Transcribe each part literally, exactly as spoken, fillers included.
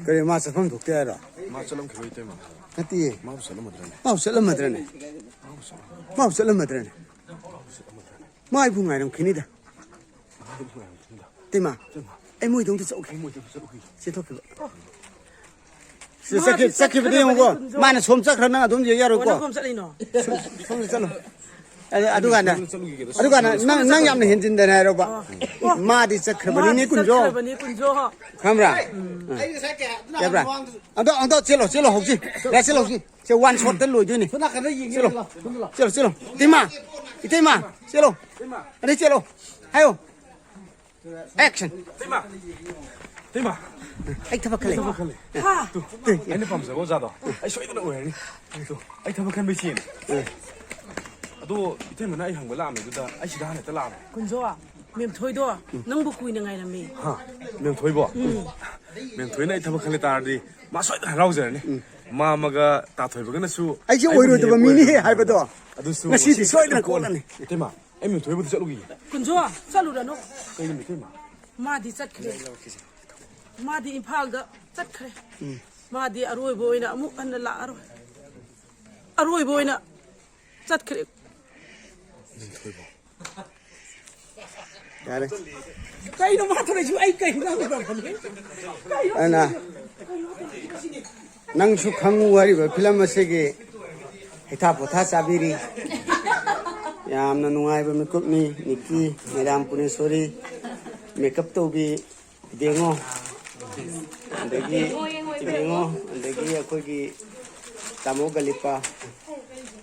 ꯀꯔꯤ, ꯃꯥ ꯆꯠꯐꯝ ꯊꯣꯛꯇꯦ ꯍꯥꯏꯔꯣ? ꯃꯥ ꯆꯠꯂꯝꯈꯤꯔꯣꯏ, ꯏꯇꯩꯃ꯫ ꯅꯠꯇꯦꯌꯦ꯫ ꯃꯥꯕꯨ ꯆꯠꯂꯝꯃꯗ꯭ꯔꯅꯦ? ꯃꯥꯕꯨ ꯆꯠꯂꯝꯃꯗ꯭ꯔꯅꯦ? ꯃꯥꯕꯨ ꯆꯠꯂꯝꯃꯗ꯭ꯔꯅꯦ? ꯃꯥ ꯑꯩꯕꯨ ꯉꯥꯏꯔꯝꯈꯤꯅꯤꯗ꯫ ꯃꯥꯕꯨ ꯉꯥꯏꯔꯝꯈꯤꯅꯤꯗ꯫ ꯏꯇꯩꯃ, ꯏꯇꯩꯃ꯫ ꯑꯩ ꯃꯣꯏꯗ ꯑꯝꯇ ꯆꯠꯂꯨꯒꯦ꯫ ꯑꯩ ꯃꯣꯏꯗ ꯑꯝꯇ ꯆꯠꯂꯨꯒꯦ꯫ ꯆꯦꯟꯊꯣꯛꯈꯤꯕ꯫ ꯁꯤ ꯃꯥꯗꯤ ꯆꯠꯈꯤ-, ꯆꯠꯈꯤꯕꯗꯤ ꯆꯠꯈ꯭ꯔꯕꯅꯤ ꯌꯦꯡꯉꯨꯀꯣ꯫ ꯀꯨꯟꯖꯣ꯫ ꯃꯥꯅ ꯁꯣꯝ ꯆꯠꯈ꯭ꯔ ꯅꯪ ꯑꯗꯨꯝ ꯌꯦꯡ ꯌꯥꯔꯣꯏꯀꯣ꯫ ꯑꯣ, ꯅꯪ ꯁꯣꯝ ꯆꯠꯂꯤꯅꯣ? ꯁꯣꯝ-, ꯁꯣꯝꯗ ꯆꯠꯂꯣ꯫ ꯑꯗꯨ, ꯑꯗꯨꯀꯥꯟꯗ, ꯁꯣꯝꯗ ꯆꯠꯂꯨꯈꯤꯒꯦꯗ꯫ ꯑꯗꯨꯀꯥꯟꯗ ꯁꯣꯝꯗ ꯅꯪ, ꯅꯪ ꯆꯠꯈ꯭ꯔꯕꯅꯤ꯫ ꯌꯥꯝꯅ ꯍꯦꯟꯖꯤꯟꯗꯅ ꯍꯥꯏꯔꯣꯕ꯫ ꯑꯣ꯫ ꯃꯥꯗꯤ ꯆꯠꯈ꯭ꯔꯕꯅꯤꯅꯦ, ꯃꯥꯗꯤ ꯀꯨꯟꯖꯣ꯫ ꯆꯠꯈ꯭ꯔꯕꯅꯤ, ꯀꯨꯟꯖꯣ꯫ ꯈꯪꯕ꯭ꯔꯥ? ꯎꯝ꯫ ꯌꯥꯕ꯭ꯔꯥ? ꯑꯗꯣ, ꯑꯗꯣ ꯆꯦꯜꯂꯣ, ꯆꯦꯜꯂꯣ, ꯍꯧꯖꯤꯛ꯫ ꯌꯥ, ꯆꯦꯜꯂꯣ, ꯍꯧꯖꯤꯛ꯫ ꯁꯦ, one shot ꯇ ꯂꯣꯏꯗꯣꯏꯅꯤ꯫ ꯁꯣꯝ ꯅꯥꯀꯟꯗ ꯌꯦꯡꯒꯦ, ꯆꯦꯜꯂꯣ꯫ ꯂꯥꯛꯑꯣ, ꯁꯣꯝꯗ ꯂꯥꯛꯑꯣ꯫ ꯆꯦꯜꯂꯣ, ꯆꯦꯜꯂꯣ꯫ ꯏꯇꯩꯃ, ꯏꯇꯩꯃ, ꯆꯦꯜꯂꯣ꯫ ꯏꯇꯩꯃ꯫ ꯑꯗꯩ ꯆꯦꯜꯂꯣ꯫ ꯍꯥꯏꯌꯣ꯫ Action꯫ ꯏꯇꯩꯃ꯫ ꯏꯇꯩꯃ꯫ ꯑꯩ ꯊꯕꯛ ꯈꯜꯂꯦ꯫ ꯑꯩ ꯊꯕꯛ ꯈꯜꯂꯦ꯫ ꯍꯥ꯫ ꯇꯨ, ꯑꯩꯅ ꯄꯥꯝꯖꯕ ꯑꯣꯖꯥꯗꯣ ꯑꯩ ꯁꯣꯏꯗꯅ ꯑꯣꯏꯔꯅꯤ꯫ ꯇꯨ, ꯑꯩ ꯊꯕꯛ ꯈꯟꯕꯩ ꯆꯦꯅꯤ꯫ ꯑꯗꯣ ꯏꯇꯩꯃꯅ ꯑꯩ ꯍꯪꯕ ꯂꯥꯛꯑꯝꯃꯤꯗꯨꯗ ꯑꯩ ꯁꯤꯗ ꯍꯥꯟꯅ ꯍꯦꯛꯇ ꯂꯥꯛꯑꯝꯃꯦ꯫ ꯀꯨꯟꯖꯣ, ꯃꯦꯝꯊꯣꯏꯗꯣ ꯅꯪꯕꯨ ꯀꯨꯏꯅ ꯉꯥꯏꯔꯝꯃꯤ꯫ ꯍꯥ? ꯃꯦꯝꯊꯣꯏꯕꯣ? ꯎꯝ꯫ ꯃꯦꯝꯊꯣꯏꯅ ꯑꯩ ꯊꯕꯛ ꯈꯜꯂꯦ ꯇꯥꯔꯗꯤ ꯃꯥ ꯁꯣꯏꯗꯅ ꯍꯔꯥꯎꯖꯔꯅꯤ꯫ ꯎꯝ꯫ ꯃꯥ ꯑꯃꯒ ꯇꯥꯊꯣꯏꯕꯒꯅꯁꯨ ꯑꯩꯁꯦ ꯑꯩꯕꯨ ꯑꯣꯏꯔꯣꯏꯗꯕ ꯍꯦꯛ ꯃꯤꯅꯤ ꯑꯣꯏꯔꯣꯏꯗꯕ ꯍꯥꯏꯕꯗꯣ ꯑꯗꯨꯁꯨ ꯉꯁꯤꯗꯤ ꯉꯁꯤꯗꯤ ꯁꯣꯏꯗꯅ ꯁꯣꯏꯗꯅ ꯀꯣꯛꯂꯅꯤ꯫ ꯀꯣꯛꯂꯅꯤ꯫ ꯏꯇꯩꯃ, ꯑꯩ ꯃꯦꯝꯊꯣꯏꯕꯨꯗꯤ ꯆꯠꯂꯨꯈꯤꯒꯦ꯫ ꯀꯨꯟꯖꯣ, ꯆꯠꯂꯨꯔꯅꯨ꯫ ꯀꯩꯒꯤꯅꯣ ꯏꯇꯩꯃ? ꯃꯥꯗꯤ ꯆꯠꯈ꯭ꯔꯦ꯫ ꯃꯥꯗꯤ ꯏꯝꯐꯥꯜꯗ ꯆꯠꯈ꯭ꯔꯦ꯫ ꯎꯝ꯫ ꯃꯥꯗꯤ ꯑꯔꯣꯏꯕ ꯑꯣꯏꯅ ꯑꯃꯨꯛ ꯍꯟꯅ ꯂꯥꯛꯑꯔꯣꯏ꯫ ꯑꯔꯣꯏꯕ ꯑꯣꯏꯅ ꯆꯠꯈ꯭ꯔꯦ꯫ ꯌꯥꯔꯦ꯫ ꯀꯩꯅꯣ ꯃꯥ ꯇꯧꯔꯤꯁꯤꯕꯨ? ꯑꯩ ꯀꯩꯅꯣ ꯉꯥꯡꯒꯗꯕꯅꯤ? ꯀꯩꯅꯣ ꯑꯗꯨꯅ ꯁꯤꯕꯨ? ꯅꯪꯁꯨ ꯈꯪꯉꯨ ꯍꯥꯏꯔꯤꯕ ꯐꯤꯂꯝ ꯑꯁꯤꯒꯤ ꯍꯩꯊꯥ ꯄꯣꯊꯥ ꯆꯥꯕꯤꯔꯤ꯫ ꯌꯥꯝꯅ ꯅꯨꯡꯉꯥꯏꯕ ꯃꯤꯀꯨꯞꯅꯤ꯫ ꯅꯤꯀꯤ, ꯃꯦꯗꯥꯝ ꯄꯨꯅꯦꯁꯣꯔꯤ, ꯃꯦꯀꯞ ꯇꯧꯕꯤ, ꯏꯕꯦꯡꯉꯣ, ꯑꯗꯒꯤ ꯏꯕꯦꯡꯉꯣ, ꯑꯗꯒꯤ ꯑꯩꯈꯣꯏꯒꯤ ꯇꯥꯃꯣ ꯒꯂꯤꯄꯥ,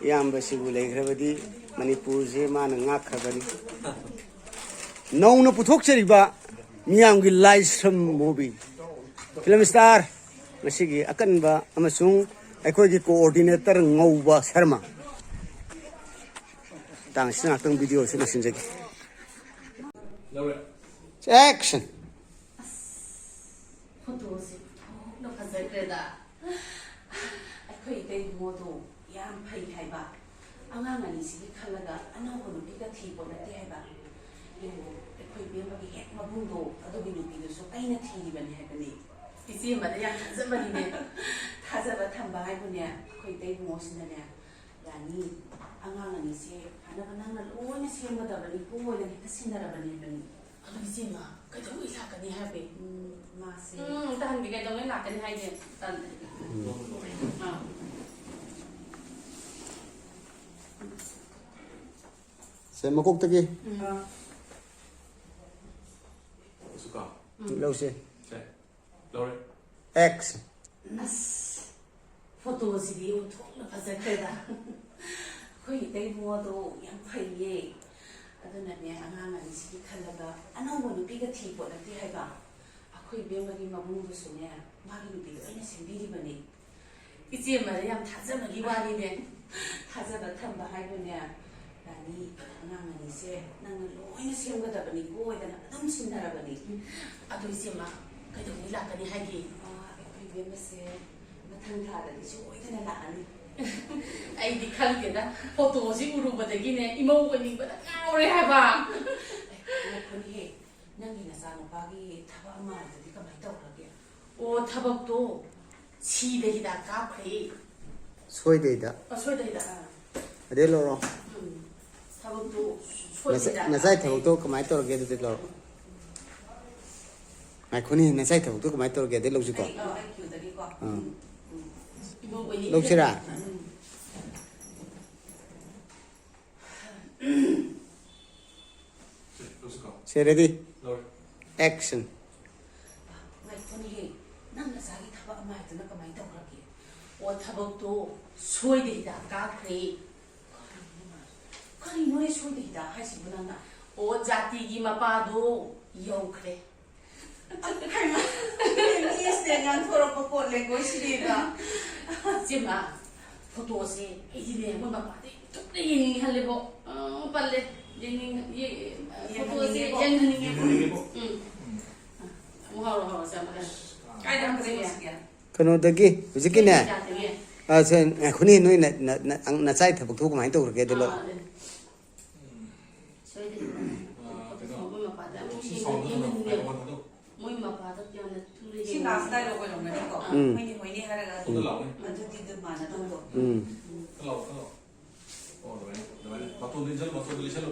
ꯏꯌꯥꯝꯕꯁꯤꯕꯨ ꯂꯩꯈ꯭ꯔꯕꯗꯤ ꯃꯅꯤꯄꯨꯔꯁꯦ ꯃꯥꯅ ꯉꯥꯛꯈ꯭ꯔꯕꯅꯤ꯫ ꯅꯧꯅ ꯄꯨꯊꯣꯛꯆꯔꯤꯕ ꯃꯤꯌꯥꯝꯒꯤ ꯂꯥꯏꯁ꯭ꯔꯝ movie, film star, ꯉꯁꯤꯒꯤ ꯑꯀꯟꯕ ꯑꯃꯁꯨꯡ ꯑꯩꯈꯣꯏꯒꯤ coordinator ꯉꯧꯕ ꯁꯔꯃ꯫ ꯃꯇꯥꯡꯁꯤꯗ ꯉꯥꯛꯇꯪ video ꯁꯤ ꯂꯣꯏꯁꯤꯟꯖꯒꯦ꯫ Action! ꯑꯁ, photo ꯁꯤ ꯊꯣꯛꯅ ꯐꯖꯈ꯭ꯔꯦꯗ꯫ ꯑꯩꯈꯣꯏ ꯏꯇꯩ ꯏꯕꯨꯡꯉꯣꯗꯣ ꯌꯥꯝ ꯐꯩ ꯍꯥꯏꯕ꯫ ꯑꯉꯥꯡ ꯑꯉꯥꯡ ꯑꯅꯤꯁꯤꯒꯤ ꯈꯜꯂꯒ ꯑꯅꯧꯕ ꯅꯨꯄꯤꯒ ꯊꯤꯄꯣꯠ ꯅꯠꯇꯦ ꯍꯥꯏꯕ꯫ ꯌꯦꯡꯉꯣ, ꯑꯩꯈꯣꯏ ꯏꯕꯦꯝꯃꯒꯤ ꯍꯦꯛ ꯃꯕꯨꯡꯗꯣ ꯑꯗꯨꯒꯤ ꯅꯨꯄꯤꯗꯨꯁꯨ ꯑꯩꯅ ꯊꯤꯔꯤꯕꯅꯤ ꯍꯥꯏꯕꯅꯤ꯫ ꯏꯆꯦ ꯑꯃꯗ ꯌꯥꯝ ꯊꯥꯖꯕꯅꯤꯅꯦ꯫ ꯊꯥꯖꯕ ꯊꯝꯕ ꯍꯥꯏꯕꯨꯅꯦ, ꯑꯩꯈꯣꯏ ꯏꯇꯩꯕꯨꯡꯉꯣꯁꯤꯅꯅꯦ, ꯌꯥꯅꯤ, ꯑꯉꯥꯡ ꯑꯅꯤꯁꯦ ꯐꯅꯕ ꯅꯪꯅ ꯂꯣꯏꯅ ꯁꯦꯝꯒꯗꯕꯅꯤ, ꯄꯨꯡ ꯑꯣꯏꯅ ꯍꯦꯛꯇ ꯁꯤꯟꯅꯔꯕꯅꯤ ꯍꯥꯏꯕꯅꯤ꯫ ꯑꯗꯨ ꯏꯆꯦꯃ, ꯀꯩꯗꯧꯉꯩ ꯂꯥꯛꯀꯅꯤ ꯍꯥꯏꯕ? ꯎꯝ, ꯃꯥꯁꯦ꯫ ꯎꯝ, ꯑꯝꯇ ꯍꯪꯒꯦ, ꯀꯩꯗꯧꯉꯩ ꯂꯥꯛꯀꯅꯤ ꯍꯥꯏꯒꯦ? ꯇꯜꯂꯦ꯫ ꯑꯥ꯫ ꯁꯦ, ꯃꯀꯣꯛꯇꯒꯤ꯫ ꯎꯝ꯫ ꯑꯥ꯫ ꯂꯧꯁꯦ꯫ ꯁꯦ, ꯂꯧꯔꯦ꯫ ꯑꯦꯛꯁ꯫ ꯑꯁ, ꯐꯣꯇꯣꯁꯤꯗꯤ ꯑꯣꯟꯊꯣꯛꯅ ꯐꯖꯈ꯭ꯔꯦꯗ꯫ ꯑꯩꯈꯣꯏ ꯏꯇꯩꯕꯨꯡꯉꯣꯗꯣ ꯌꯥꯝ ꯐꯩꯌꯦ꯫ ꯑꯗꯨꯅꯅꯦ, ꯑꯉꯥꯡ ꯑꯅꯤꯁꯤꯒꯤ ꯈꯜꯂꯒ ꯑꯅꯧꯕ ꯅꯨꯄꯤꯒ ꯊꯤꯄꯣꯠ ꯅꯠꯇꯦ ꯍꯥꯏꯕ꯫ ꯑꯩꯈꯣꯏ ꯏꯕꯦꯝꯃꯒꯤ ꯃꯕꯨꯡꯗꯨꯁꯨꯅꯦ, ꯃꯥꯒꯤ ꯅꯨꯄꯤꯗꯣ ꯑꯩꯅ ꯁꯦꯝꯕꯤꯔꯤꯕꯅꯤ꯫ ꯏꯆꯦ ꯑꯃꯗ ꯌꯥꯝ ꯊꯥꯖꯕꯒꯤ ꯋꯥꯅꯤꯅꯦ꯫ ꯊꯥꯖꯕ ꯊꯝꯕ ꯍꯥꯏꯕꯨꯅꯦ, ꯔꯥꯅꯤ, ꯑꯉꯥꯡ ꯑꯅꯤꯁꯦ ꯅꯪꯅ ꯂꯣꯏꯅ ꯁꯦꯝꯒꯗꯕꯅꯤꯀꯣ ꯍꯥꯏꯗꯅ ꯑꯗꯨꯝ ꯁꯤꯟꯅꯔꯕꯅꯤ꯫ ꯑꯗꯣ ꯏꯆꯦꯃ, ꯀꯩꯗꯧꯉꯩ ꯂꯥꯛꯀꯅꯤ ꯍꯥꯏꯒꯦ? ꯑꯥ, ꯑꯩꯈꯣꯏ ꯏꯕꯦꯝꯃꯁꯦ ꯃꯊꯪ ꯊꯥꯗꯗꯤ ꯁꯣꯏꯗꯅ ꯂꯥꯛꯑꯅꯤ꯫ ꯑꯩꯗꯤ ꯈꯪꯗꯦꯗ, ꯐꯣꯇꯣꯁꯤ ꯎꯔꯨꯕꯗꯒꯤꯅꯦ ꯏꯃꯧ ꯑꯣꯏꯅꯤꯡꯕꯗ ꯉꯥꯎꯔꯦ ꯍꯥꯏꯕ꯫ ꯑꯦ, ꯉꯥꯏꯈꯣꯅꯦꯍꯦ, ꯅꯪꯒꯤ ꯅꯆꯥꯅꯨꯄꯥꯒꯤ ꯊꯕꯛ ꯑꯃ ꯍꯥꯏꯕꯗꯨꯗꯤ ꯀꯃꯥꯏꯅ ꯇꯧꯈ꯭ꯔꯒꯦ? ꯑꯣ, ꯊꯕꯛꯇꯣ ꯁꯤꯗ ꯍꯤꯗꯥꯛ ꯀꯥꯞꯈ꯭ꯔꯦ꯫ ꯁꯣꯏꯗꯩꯗ꯫ ꯑ, ꯁꯣꯏꯗ ꯍꯤꯗꯥꯛ꯫ ꯑꯗꯩ ꯂꯧꯔꯣ꯫ ꯎꯝ꯫ ꯊꯕꯛꯇꯣ ꯁꯣꯏꯗ ꯅꯆꯥ-, ꯍꯤꯗꯥꯛ ꯅꯆꯥꯏ ꯀꯥꯞꯈ꯭ꯔꯦ꯫ ꯊꯕꯛꯇꯣ ꯀꯃꯥꯏꯅ ꯇꯧꯔꯒꯦ? ꯑꯗꯨꯗꯤ ꯂꯧꯔꯣ꯫ ꯉꯥꯏꯈꯣꯅꯤ, ꯅꯆꯥꯏ ꯊꯕꯛꯇꯣ ꯀꯃꯥꯏꯅ ꯇꯧꯔꯒꯦ? ꯑꯗꯩ ꯂꯧꯁꯤꯀꯣ꯫ ꯑꯩ, ꯑ, ꯑꯩ ꯀ꯭ꯌꯨꯗꯒꯤꯀꯣ꯫ ꯑꯥ꯫ ꯎꯝ, ꯎꯝ꯫ ꯏꯃꯧ ꯑꯣꯏꯅꯤꯡꯗ꯭ꯔꯦ꯫ ꯂꯧꯁꯤꯔꯥ? ꯎꯝ꯫ ꯁꯦ, ꯂꯧꯁꯤꯀꯣ꯫ ꯁꯦ, ꯔꯦꯗꯤ? ꯂꯧꯔꯦ꯫ ꯑꯦꯛꯁꯟ꯫ ꯉꯥꯏꯈꯣꯅꯦꯍꯦ, ꯅꯪ ꯅꯆꯥꯒꯤ ꯊꯕꯛ ꯑꯃ ꯍꯥꯏꯗꯨꯅ ꯀꯃꯥꯏꯅ ꯇꯧꯈ꯭ꯔꯒꯦ? ꯑꯣ, ꯊꯕꯛꯇꯣ ꯁꯣꯏꯗ ꯍꯤꯗꯥꯛ ꯀꯥꯞꯈ꯭ꯔꯦ꯫ ꯀꯔꯤꯅꯣ, ꯀꯔꯤꯅꯣꯍꯦ ꯁꯣꯏꯗ ꯍꯤꯗꯥꯛ ꯍꯥꯏꯁꯤꯕꯨ ꯅꯪꯅ? ꯑꯣ, ꯖꯥꯇꯤꯒꯤ ꯃꯄꯥꯗꯣ ꯌꯧꯈ꯭ꯔꯦ꯫ ꯍꯩꯃꯥ, ꯃꯤꯁꯤꯅ ꯉꯥꯡꯊꯣꯔꯛꯄ ꯀꯣꯠ ꯂꯦꯡꯒꯣꯏꯁꯤꯗꯤꯕ꯫ ꯏꯆꯦꯃ, ꯐꯣꯇꯣꯁꯦ ꯑꯩꯗꯤꯅꯦ ꯃꯣꯏ ꯃꯄꯥꯗꯩ ꯊꯨꯞꯅ ꯌꯦꯡꯅꯤꯡꯍꯜꯂꯦꯕꯣ꯫ ꯑ, ꯄꯜꯂꯦ꯫ ꯌꯦꯡꯅꯤꯡ-, ꯌꯦ-, ꯐꯣꯇꯣꯁꯦ ꯌꯦꯡꯍꯟꯅꯤꯡꯉꯦꯕꯣ꯫ ꯌꯦꯡꯍꯟꯅꯤꯡꯉꯦꯕꯣ꯫ ꯌꯦꯡꯍꯟꯅꯤꯡꯉꯦꯕꯣ꯫ ꯎꯝ꯫ ꯎꯝ꯫ ꯑꯃꯨꯛ ꯍꯧꯔꯣ, ꯍꯧꯔꯣ, ꯁꯦ, ꯑꯃꯨꯛ ꯍꯧꯔꯣ꯫ ꯑꯥ꯫ ꯀꯥꯏꯗ ꯍꯪꯒꯗꯒꯦ? ꯀꯩꯅꯣꯗꯒꯤ, ꯍꯧꯖꯤꯛꯀꯤꯅꯦ꯫ ꯌꯥꯗꯦꯅꯦ꯫ ꯑ, ꯁꯦ, ꯉꯥꯏꯈꯣꯅꯦ, ꯅꯣꯏ ꯅ-, ꯅ-, ꯅ-, ꯅꯆꯥꯏ ꯊꯕꯛ ꯊꯣꯛ ꯀꯃꯥꯏꯅ ꯇꯧꯈ꯭ꯔꯒꯦ ꯑꯗꯨ ꯂꯣꯏ? ꯑꯥ, ꯑꯗꯨꯅꯤ꯫ ꯁꯣꯏꯗꯅ꯫ ꯑꯥ, ꯀꯩꯅꯣ? ꯃꯣꯏ ꯃꯄꯥꯗ ꯑꯃꯨꯛ ꯁꯤ ꯁꯥꯎꯟꯗꯣ ꯌꯦꯡꯉꯦ꯫ ꯊꯝꯃꯣ, ꯃꯥꯏꯀ꯭ꯔꯣꯐꯣꯟ ꯊꯥꯗꯣꯛ꯫ ꯃꯣꯏ ꯃꯄꯥꯗ ꯌꯥꯝꯅ ꯊꯨꯅ ꯁꯤ ꯌꯦꯡꯉꯦ꯫ ꯂꯥꯁ ꯗꯥꯏꯂꯣꯒ ꯑꯣꯏꯔꯝꯒꯅꯤꯀꯣ? ꯎꯝ꯫ ꯍꯣꯏꯅꯦ, ꯍꯣꯏꯅꯦ ꯍꯥꯏꯔꯒ ꯑꯗꯨꯝ꯫ ꯊꯥꯗꯣꯛ ꯂꯥꯎꯅꯦ꯫ ꯑꯗꯨꯗꯤ ꯑꯗꯨꯝ ꯃꯥꯟꯅꯗꯧꯗꯣ꯫ ꯎꯝ꯫ ꯊꯥꯗꯣꯛ ꯂꯥꯎ, ꯊꯥꯗꯣꯛ ꯂꯥꯎ꯫ ꯑꯣ, ꯑꯗꯨꯃꯥꯏꯅ, ꯑꯗꯨꯃꯥꯏꯅ꯫ ꯃꯇꯣꯟꯗꯣ ꯏꯟꯁꯤꯜꯂꯣ, ꯃꯇꯣꯟꯗꯣ ꯂꯤꯁꯜꯂꯣ꯫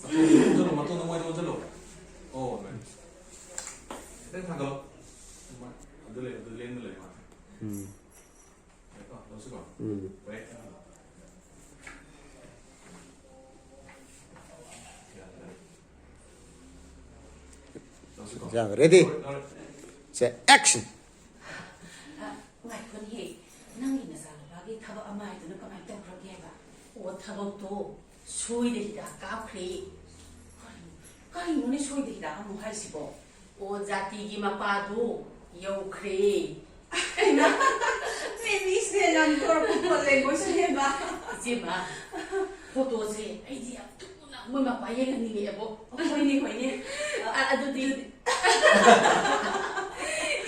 ꯃꯇꯣꯟꯗꯣ ꯏꯟꯁꯤꯜꯂꯣ, ꯃꯇꯣꯟꯗꯣ ꯃꯣꯏꯗ ꯑꯣꯟꯁꯤꯜꯂꯣ꯫ ꯑꯣ, ꯑꯗꯨꯃꯥꯏꯅ꯫ ꯈꯤꯇꯪ ꯊꯥꯡꯒꯠꯂꯣ꯫ ꯑꯗꯨꯃꯥꯏꯅ꯫ ꯑꯗꯨ ꯂꯩ, ꯑꯗꯨ ꯂꯦꯡꯗ ꯂꯩ ꯃꯥꯜꯂꯦ꯫ ꯎꯝ꯫ ꯌꯥꯏꯀꯣ, ꯂꯧꯁꯤꯀꯣ꯫ ꯎꯝ꯫ ꯍꯣꯏ꯫ ꯌꯥꯔꯦ, ꯌꯥꯔꯦ꯫ ꯂꯧꯁꯤꯀꯣ꯫ ꯌꯥꯔꯦ, ready? ꯍꯣꯏ, ꯂꯧꯔꯦ꯫ ꯁꯦ, action! ꯑ, ꯉꯥꯏꯈꯣꯅꯦꯍꯦ, ꯅꯪꯒꯤ ꯅꯆꯥꯅꯨꯄꯥꯒꯤ ꯊꯕꯛ ꯑꯃ ꯍꯥꯏꯗꯨꯅ ꯀꯃꯥꯏꯅ ꯇꯧꯈ꯭ꯔꯒꯦ ꯍꯥꯏꯕ? ꯑꯣ, ꯊꯕꯛꯇꯣ ꯁꯣꯏꯗ ꯍꯤꯗꯥꯛ ꯀꯥꯞꯈ꯭ꯔꯦ꯫ ꯀꯔꯤꯅꯣ, ꯀꯔꯤꯅꯣꯅꯦ ꯁꯣꯏꯗ ꯍꯤꯗꯥꯛ ꯑꯃꯨꯛ ꯍꯥꯏꯁꯤꯕꯣ? ꯑꯣ, ꯖꯥꯇꯤꯒꯤ ꯃꯄꯥꯗꯣ ꯌꯧꯈ꯭ꯔꯦ꯫ ꯀꯩꯅꯣ? ꯃꯤꯁꯦ ꯌꯥꯝ ꯇꯧꯔꯛꯄ ꯄꯣꯠ ꯂꯩꯀꯣ, ꯁꯤꯅꯦꯕ꯫ ꯏꯆꯦꯃ, ꯐꯣꯇꯣꯁꯦ ꯑꯩꯗꯤ ꯌꯥꯝ ꯊꯨꯅ ꯃꯣꯏ ꯃꯄꯥ ꯌꯦꯡꯍꯟꯅꯤꯡꯉꯛꯑꯦꯕꯣ꯫ ꯍꯣꯏꯅꯦ, ꯍꯣꯏꯅꯦ꯫ ꯑ, ꯑꯗꯨꯗꯤ꯫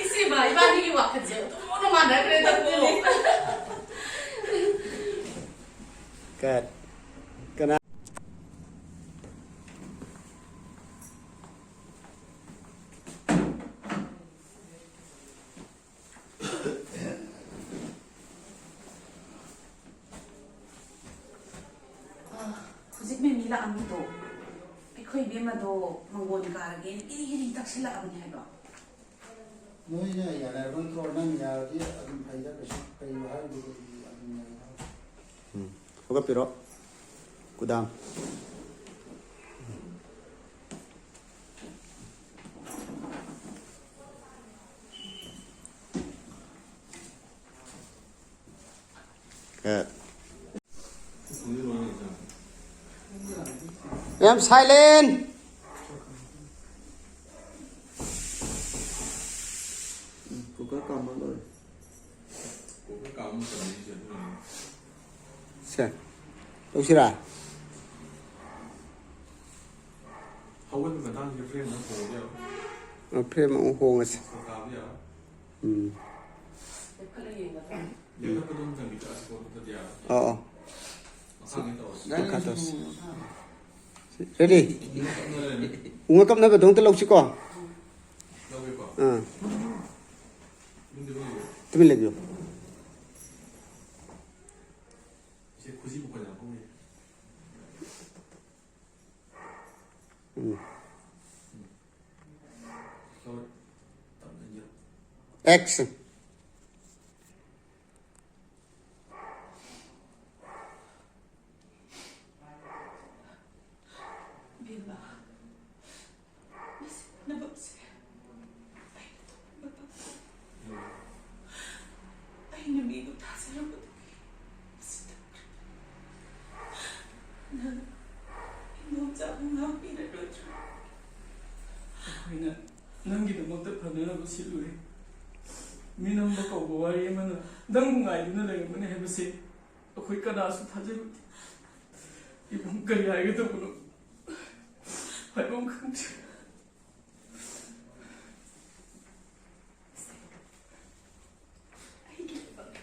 ꯏꯆꯦꯃ, ꯏꯕꯥꯅꯤꯒꯤ ꯋꯥꯈꯜꯁꯦ ꯑꯣꯟꯊꯣꯛꯅ ꯃꯥꯟꯅꯈ꯭ꯔꯦꯗꯀꯣ꯫ ꯑꯗꯨꯅꯦ꯫ ꯀꯠ꯫ ꯀꯅꯥ? ꯑ, ꯍꯧꯖꯤꯛ ꯃꯦꯃꯤ ꯂꯥꯛꯑꯝꯃꯤꯗꯣ, ꯑꯩꯈꯣꯏ ꯏꯕꯦꯝꯃꯗꯣ ꯃꯪꯒꯣꯟ ꯀꯥꯔꯒꯦꯅ ꯏꯔꯤ ꯏꯔꯤ ꯇꯛꯁꯤꯜꯂꯛꯑꯕꯅꯤ ꯍꯥꯏꯕ꯫ ꯅꯣꯏꯅ ꯌꯥꯅꯔꯕ ꯅꯠꯇ꯭ꯔꯣ? ꯅꯪ ꯌꯥꯔꯗꯤ ꯑꯗꯨꯝ ꯐꯩꯗ, ꯀꯩꯁꯨ ꯀꯩ ꯍꯥꯏꯔꯨꯗꯣꯏꯅꯣ? ꯑꯗꯨꯝ ꯌꯥꯏꯗ꯫ ꯎꯝ꯫ ꯍꯧꯒꯠꯄꯤꯔꯣ꯫ ꯀꯨꯗꯥꯝ꯫ ꯌꯥꯝ silent꯫ ꯀꯨꯀꯔ ꯀꯥꯝꯕ ꯂꯣꯏꯔꯦ꯫ ꯁꯦ, ꯇꯧꯁꯤꯔꯥ? ꯍꯧꯒꯠꯄ ꯃꯇꯥꯡꯁꯤꯗ frame ꯑꯃ ꯍꯣꯡꯕ ꯌꯥꯕ꯭ꯔꯥ? ꯑ, frame ꯑꯃꯨꯛ ꯍꯣꯡꯉꯁꯤ꯫ ꯀꯥꯕ ꯌꯥꯕ꯭ꯔꯥ? ꯎꯝ꯫ ꯂꯦꯞꯈꯠꯄꯗꯣ ꯑꯗꯨꯝ ꯆꯪꯕꯤꯔꯛꯑꯁꯤꯀꯣ, ꯅꯠꯇ꯭ꯔꯗꯤ ꯌꯥꯔꯣꯏ꯫ ꯑꯣ, ꯑꯣ꯫ ꯃꯈꯥ ꯑꯃꯨꯛ ꯇꯧꯔꯁꯤ꯫ ꯃꯈꯥ ꯇꯧꯔꯁꯤ꯫ ꯔꯦꯗꯤ? ꯎꯉ ꯀꯞꯅꯕꯗꯣ ꯑꯝꯇ ꯂꯧꯁꯤꯀꯣ꯫ ꯂꯧꯒꯦꯀꯣ? ꯑꯥ꯫ ꯌꯨꯝꯗ ꯂꯩꯕꯤꯔꯣ꯫ ꯇꯨꯃꯤꯟ ꯂꯩꯕꯤꯌꯨ꯫ ꯏꯆꯦ, ꯈꯨꯖꯤ ꯃꯈꯣꯟ ꯌꯥꯝ ꯍꯧꯋꯦ꯫ ꯎꯝ꯫ ꯇꯞꯅ ꯏꯌꯣ꯫ Action. ꯏꯕꯦꯝꯃ, ꯃꯁꯤ ꯄꯨꯝꯅꯃꯛꯁꯦ ꯑꯩꯅ ꯇꯧꯔꯤꯕ ꯄꯥꯞꯅꯤ꯫ ꯑꯩꯅ ꯃꯤꯕꯨ ꯊꯥꯖꯔꯨꯕꯗꯒꯤ ꯃꯁꯤ ꯇꯧꯈ꯭ꯔꯦ꯫ ꯅꯪ ꯏꯗꯣꯝꯆꯥꯕꯨ ꯉꯥꯛꯄꯤꯔꯔꯣꯏꯗ꯭ꯔꯣ? ꯑꯩꯈꯣꯏꯅ ꯅꯪꯒꯤꯗꯃꯛꯇ ꯐꯅꯅꯕ ꯁꯤꯜꯂꯨꯔꯦ꯫ ꯃꯤꯅꯝꯕ ꯀꯧꯕ ꯋꯥꯔꯤ ꯑꯃꯅ ꯅꯪꯕꯨ ꯉꯥꯏꯗꯨꯅ ꯂꯩꯔꯝꯒꯅꯤ ꯍꯥꯏꯕꯁꯦ ꯑꯩꯈꯣꯏ ꯀꯅꯥꯁꯨ ꯊꯥꯖꯔꯨꯗꯦ꯫ ꯏꯕꯨꯡ ꯀꯔꯤ ꯍꯥꯏꯒꯗꯕꯅꯣ ꯍꯥꯏꯐꯝ ꯈꯪꯗ꯭ꯔꯦ꯫ ꯑꯩꯒꯤ ꯂꯩꯕꯥꯛ꯫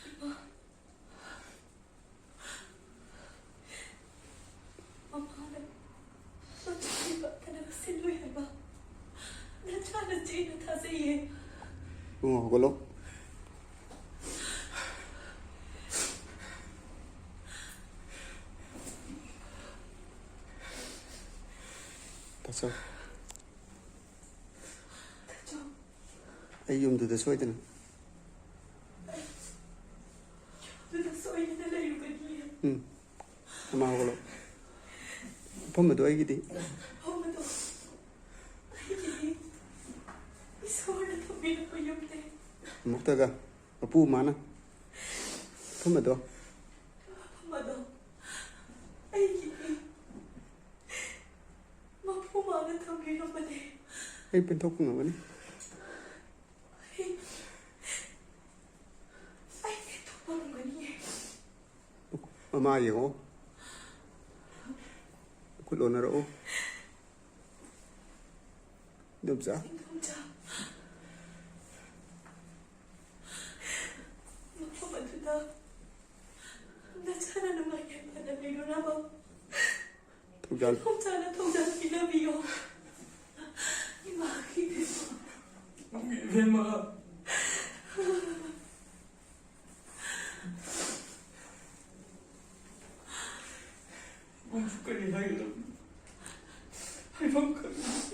ꯏꯃꯥ꯫ ꯃꯃꯥꯅ ꯃꯆꯥꯅꯨꯄꯥ ꯀꯅꯥ ꯁꯤꯜꯂꯨꯏ ꯍꯥꯏꯕ? ꯅꯆꯥꯅ ꯆꯦꯅ ꯊꯥꯖꯩꯌꯦ꯫ ꯏꯕꯨꯡꯉꯣ, ꯍꯧꯒꯠꯂꯣ꯫ ꯇꯥꯆꯧ꯫ ꯇꯥꯆꯧ꯫ ꯑꯩ ꯌꯨꯝꯗꯨꯗ ꯁꯣꯏꯗꯅ꯫ ꯑꯩ ꯌꯨꯝꯗꯨꯗ ꯁꯣꯏꯗꯅ ꯂꯩꯔꯨꯒꯅꯤ꯫ ꯎꯝ꯫ ꯃꯃꯥ ꯍꯧꯒꯠꯂꯣ꯫ ꯃꯐꯝ ꯑꯗꯨ ꯑꯩꯒꯤꯗꯤ꯫ ꯃꯐꯝ ꯑꯗꯨ ꯑꯩꯒꯤꯗꯤ꯫ ꯏꯁꯣꯔꯅ ꯊꯝꯕꯤꯔꯝꯕ ꯌꯨꯝꯅꯦ꯫ ꯑꯃꯨꯛꯇꯒ ꯃꯄꯨ ꯃꯥꯅ꯫ ꯃꯐꯝ ꯑꯗꯣ꯫ ꯃꯐꯝ ꯑꯗꯣ ꯑꯩꯒꯤꯗꯤ꯫ ꯃꯄꯨ ꯃꯥꯅ ꯊꯝꯕꯤꯔꯝꯕꯅꯦ꯫ ꯑꯩ ꯄꯦꯟꯊꯣꯛꯄ ꯉꯝꯒꯅꯤ꯫ ꯑꯩ, ꯑꯩ ꯄꯦꯟꯊꯣꯛꯄ ꯉꯝꯒꯅꯤꯌꯦ꯫ ꯃꯃꯥ ꯌꯦꯡꯉꯣ꯫ ꯈꯨꯠ ꯂꯣꯟꯅꯔꯛꯎ꯫ ꯏꯗꯣꯝꯆꯥ꯫ ꯏꯗꯣꯝꯆꯥ, ꯃꯐꯝ ꯑꯗꯨꯗ ꯅꯆꯥꯅ ꯅꯨꯡꯉꯥꯏ ꯌꯥꯏꯐꯅ ꯂꯩꯔꯨꯅꯕ ꯊꯧꯖꯥꯜ꯫ ꯏꯗꯣꯝꯆꯥꯅ ꯊꯧꯖꯥꯜ ꯄꯤꯅꯕꯤꯌꯣ꯫ ꯏꯃꯥꯒꯤ ꯏꯕꯦꯝꯃ꯫ ꯏꯕꯦꯝꯃ꯫ ꯏꯕꯨꯡꯁꯨ ꯀꯔꯤ ꯍꯥꯏꯒꯗꯕꯅꯣ? ꯍꯥꯏꯐꯝ ꯈꯪꯗꯦ꯫